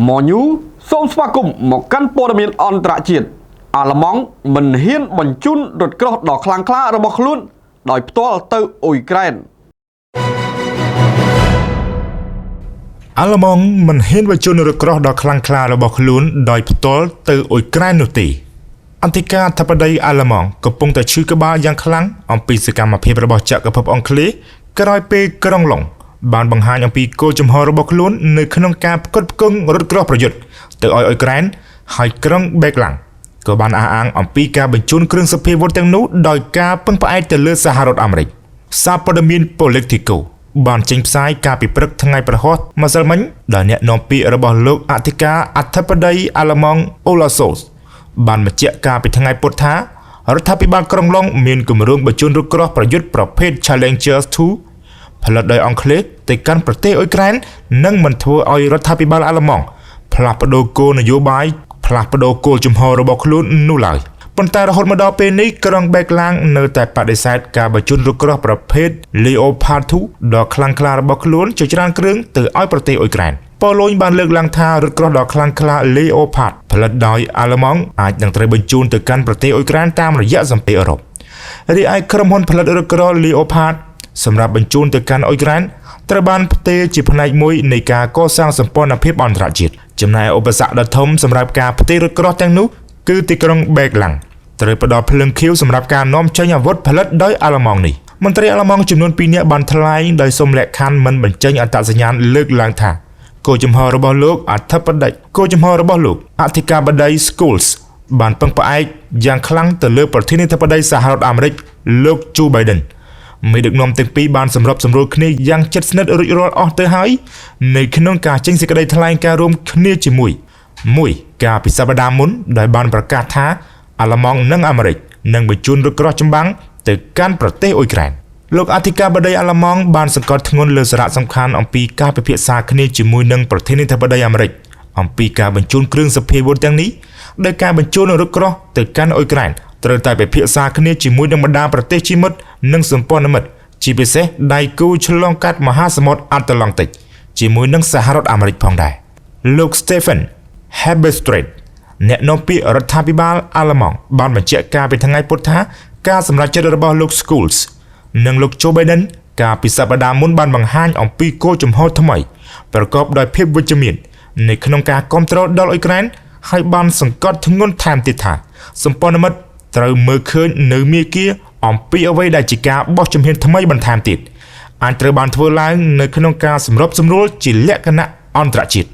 ម៉ញូសូមស្វាគមន៍មកកាន់ព័ត៌មានអន្តរជាតិអាល្លឺម៉ង់មិនហ៊ានបញ្ជូនរថក្រោះដ៏ខ្លាំងក្លារបស់ខ្លួនដោយផ្ទាល់ទៅអ៊ុយក្រែន អាល្លឺម៉ង់មិនហ៊ានបញ្ជូនរថក្រោះដ៏ខ្លាំងក្លារបស់ខ្លួនដោយផ្ទាល់ទៅអ៊ុយក្រែននោះទេអធិការធិបតីអាល្លឺម៉ង់កំពុងតែឈឺក្បាលយ៉ាងខ្លាំងអំពីសកម្មភាពរបស់ចក្រភពអង់គ្លេសក្រោយពេលក្រុងឡុងបានបង្ហាញអំពីគោលជំហររបស់ខ្លួននៅក្នុងការផ្គត់ផ្គង់រថក្រោះប្រយុទ្ធទៅឲ្យអ៊ុយក្រែនហើយក្រុងបេក្លាំងក៏បានអះអាងអំពីការបញ្ជូនគ្រឿងសព្វាវុធទាំងនោះដោយការពឹងផ្អែកទៅលើសហរដ្ឋអាមេរិក សារព័ត៌មាន Politico បានចេញផ្សាយកាលពីព្រឹកថ្ងៃព្រហស្បតិ៍ម្សិលមិញដោយអ្នកនាំពាក្យរបស់លោកអធិការអធិបតីអាល្លឺម៉ង់អូឡាសូសបានបញ្ជាក់កាលពីថ្ងៃពុធថារដ្ឋាភិបាលក្រុងឡុងមានគម្រោងបញ្ជូនរថក្រោះប្រយុទ្ធប្រភេទ Challenger 2ផលិតដោយអង់គ្លេសទៅកាន់ប្រទេសអ៊ុយក្រែននិងមិនធ្វើឲ្យរដ្ឋាភិបាលអាល្លឺម៉ង់ផ្លាស់ប្ដូរគោលនយោបាយផ្លាស់ប្ដូរគោលជំហររបស់ខ្លួននោះឡើយប៉ុន្តែរហូតមកដល់ពេលនេះក្រុងបេក្លាំងនៅតែបដិសេធការបញ្ជូនរថក្រោះប្រភេទ Leopard 2ដ៏ខ្លាំងក្លារបស់ខ្លួនជាច្រើនគ្រឿងទៅឲ្យប្រទេសអ៊ុយក្រែនប៉ូឡូញបានលើកឡើងថារថក្រោះដ៏ខ្លាំងក្លា Leopard ផលិតដោយអាល្លឺម៉ង់អាចនឹងត្រូវបញ្ជូនទៅកាន់ប្រទេសអ៊ុយក្រែនតាមរយៈសម្ពាធអឺរ៉ុបរីឯក្រុមហ៊ុនផលិតរថក្រោះ Leopard សម្រាប់បញ្ជូនទៅកាន់អ៊ុយក្រែនត្រូវបានផ្ទេរជាផ្នែកមួយនៃការកសាងសម្ព័ន្ធភាពអន្តរជាតិចំណែកឧបសគ្គដ៏ធំសម្រាប់ការផ្ទេររថក្រោះទាំងនោះគឺទីក្រុងបេក្លាំងត្រូវផ្ដល់ភ្លើងខៀវសម្រាប់ការនាំចេញអាវុធផលិតដោយអាល្លឺម៉ង់នេះមន្ត្រីអាល្លឺម៉ង់ចំនួន2នាក់បានថ្លែងដោយសុំលក្ខខណ្ឌមិនបញ្ចេញអត្តសញ្ញាណលើកឡើងថាគោលជំហររបស់លោកអធិបតីគោលជំហររបស់លោកអធិការបតី Schools បានពឹងផ្អែកយ៉ាងខ្លាំងទៅលើប្រធានាធិបតីសហរដ្ឋអាមេរិកលោក Joe Biden មេដឹកនាំទាំងពីរបានសម្របសម្រួលគ្នាយ៉ាងជិតស្និទ្ធរួចរាល់អស់ទៅហើយនៅក្នុងការចេញសេចក្តីថ្លែងការណ៍រួមគ្នាជាមួយមួយកាលពីសប្តាហ៍មុនដែលបានប្រកាសថាអាល្លឺម៉ង់និងអាមេរិកនឹងបញ្ជូនរថក្រោះចម្បាំងទៅកាន់ប្រទេសអ៊ុយក្រែនលោកអធិការបតីអាល្លឺម៉ង់បានសង្កត់ធ្ងន់លើសារៈសំខាន់អំពីការពិភាក្សាគ្នាជាមួយនឹងប្រធានាធិបតីអាមេរិកអំពីការបញ្ជូនគ្រឿងសព្វាវុធទាំងនេះដោយការបញ្ជូនរថក្រោះទៅកាន់អ៊ុយក្រែនត្រូវតែពិភាក្សាគ្នាជាមួយនឹងបណ្ដាប្រទេសជាមិត្តនិងសម្ព័ន្ធមិត្តជាពិសេសដៃគូឆ្លងកាត់មហាសមុទ្រអាត្លង់តិកជាមួយនឹងសហរដ្ឋអាមេរិកផងដែរលោក Stephen Hebestreit អ្នកនាំពាក្យរដ្ឋាភិបាលអាល្លឺម៉ង់បានបញ្ជាក់កាលពីថ្ងៃពុធថាការសម្រេចចិត្តរបស់លោក Schools និងលោក Joe Biden កាលពីសប្តាហ៍មុនបានបង្ហាញអំពីគោលជំហរថ្មីប្រកបដោយភាពវិជ្ជមាននៅក្នុងការគ្រប់គ្រងដល់អ៊ុយក្រែនហើយបានសង្កត់ធ្ងន់ថែមទៀតថាសម្ព័ន្ធមិត្តត្រូវមើលឃើញនៅមាគ៌ាអំពីអ្វីដែលជាការបោះជំហានថ្មីបន្ថែមទៀតអាចត្រូវបានធ្វើឡើងនៅក្នុងការសម្របសម្រួលជាលក្ខណៈអន្តរជាតិ។